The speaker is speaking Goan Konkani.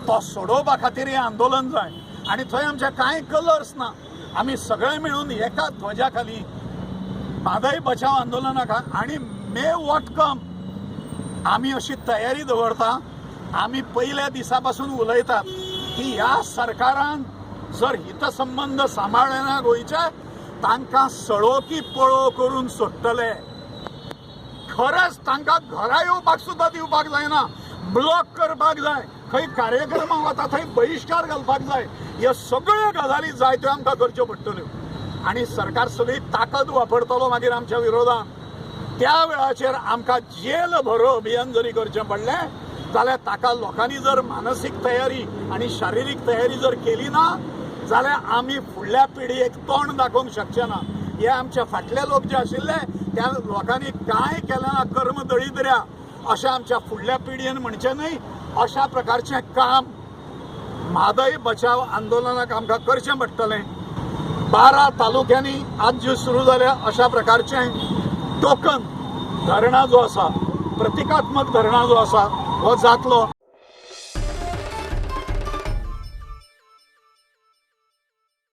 तो सोडोवपा खातीर हें आंदोलन जाय. आनी थंय आमचे कांय कलर्स ना. आमी सगळे मेळून एका ध्वजा खाली म्हादय बचाव आंदोलनाक आनी मे what कम आमी अशी तयारी दवरता. आमी पयल्या दिसा पासून उलयतात की ह्या सरकारान जर हितसंबंद सांबाळ्ळे ना गोंयचे, तांकां सळो की पळो करून सोडटले. खरंच तांकां घरा येवपाक सुद्दां दिवपाक जायना, ब्लॉक करपाक जाय. खंय कार्यक्रमाक वता थंय बहिश्कार घालपाक जाय. ह्यो सगळ्यो गजाली जाय त्यो आमकां करच्यो पडटल्यो आनी सरकार सगळी ताकद वापरतलो मागीर आमच्या विरोधान. त्या वेळाचेर आमकां जेल भरो अभियान जरी करचें पडलें जाल्यार ताका लोकांनी जर मानसीक तयारी आनी शारिरीक तयारी जर केली ना जाल्यार आमी फुडल्या पिढयेक तोंड दाखोवंक शकचे ना. हे आमचे फाटले लोक जे आशिल्ले त्या लोकांनी कांय केलें ना, कर्म दळिद्र्या अशें आमच्या फुडल्या पिढयेन म्हणचें न्हय, अशा प्रकारचें काम म्हादय बचाव आंदोलनाक आमकां करचें पडटलें. 12 तालुक्यांनी आज जे सुरू जाल्या अशा प्रकारचें टोकन धरणां जो आसा, प्रतिकात्मक धरणां जो आसा हो जातलो.